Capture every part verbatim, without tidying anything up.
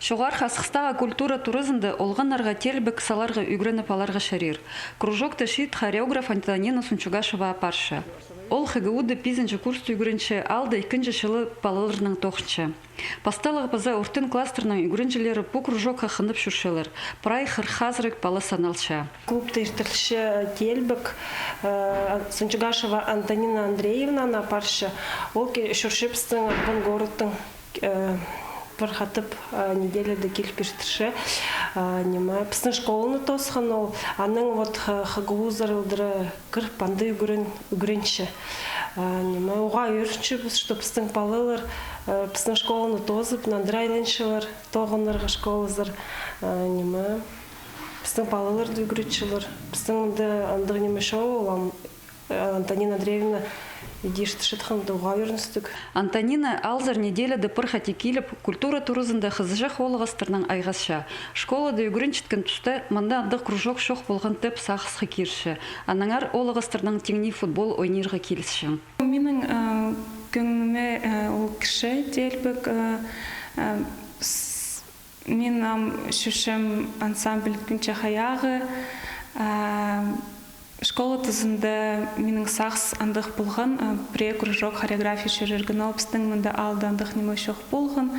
Чоғархы Асхыстағы культура туразында олғаннарға теелбек саларға ӱгреніп аларға чарир. Кружокты чиит хореограф Антонина Сунчугашева апарча. Ол Х Г У-да пизінҷі курста ӱгренче, аалда ікінҷі чылы палаларнаң тоғынча. Пасталығ паза ортын класстарның ӱгренҷілері пу кружокха хынып чӧрчелер. Прай хырых азырығ пала саналча. Клубта иртірілче теелбек, э, Сунчугашева Антонина Андреевнаны апарча. Ол ке-, чӧрче пістің Арбан городтың, э, пір хатап, э, неделяда киліп иртірче. Э, ниме, пістің школаны тоосхан ол. Анаң вот Х-, Х Г У-зар ылдыра кіріп, анда ӱгрен-, ӱгренче. Э, ниме, уғаа ӧрінчебіс, что пістің палалар, э, пістің школаны тоозып, нандыра айланчалар, тоғынарға школазар. Э, ниме, пістің палаларды ӱгретчелер. Пістің мында андағ ниме чоғыл, ам, э, Антонина Андреевна иди иртірчетхенде уғаа ӧріністіг. Антонина аалзар неделяда пір хати киліп, культура туразында хызыҷах оолағастарнаң айғасча. Школада ӱгренчеткен туста мында андағ кружок чох полған тіп сағысха кирче. Аннаңар оолағастарнаң тиңней футбол ойнирға килісче. Минің, э, кӧңніме, э, ол кірче теелбек, э, э, с-, мин ам чӧрчем ансамбль «Кӱн чахайағы». А, школа тузында минің сағыс андағ полған, а, пірее кружок хореография чӧрерге, но пістің мында аалда андағ ниме чох полған.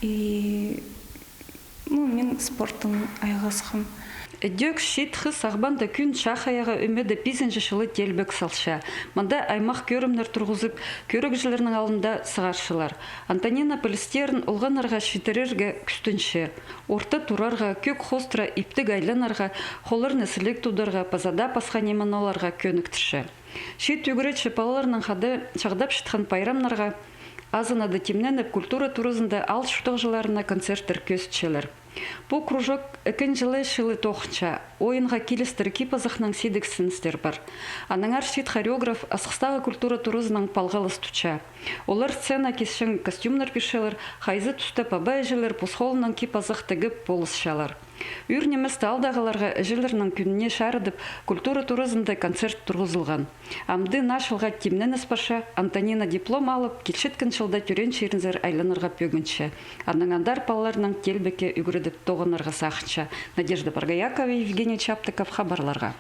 И, ну, мин спортнаң айғасхам. Ідӧк чиит хыс Ағбанда «Кӱн чахайағы» ӧмеде пизінҷі чылы теелбек салча. Мында аймах кӧрімнер турғызып, кӧрігҷілернің алнында сығарчалар. Антонина пілістерін олғаннарға читірерге кӱстенче. Орта турарға, кӧк хоостыра иптіг айланарға, холларны сіліг тударға, паза даа пасха ниме оларға кӧніктірче. Чиит ӱгретчі палаларнаң хада чағдапчатхан пайрамнарға азынада тимненіп, культура туразында аал чуртағҷыларына концерттер кӧзітчелер. Пу кружок ікінҷі ле чылы тоғынча, ойынға килістіг кип-азахнаң сидік синістер пар. Аннаңар чиит хореограф Асхыстағы культура туразынаң палғалыс тутча. Олар сцена кисчең костюмнар пирчелер, хайзы туста паба-іҷелер пос холынаң кип-азах тігіп полысчалар. Ӱр ниместі аалдағыларға іҷелернің кӱніне чарыдып, культура туразында концерт турғызылған. Амды наа чылға тимненіс парча, Антонина диплом алып, килчеткен чылда тӧреен чирінзер айланарға пӧгінче. Анаң андар палаларнаң теелбекке ӱгредіп тоғынарға сағынча. Надежда Боргоякова, Евгений Чаптыков, хабарларға.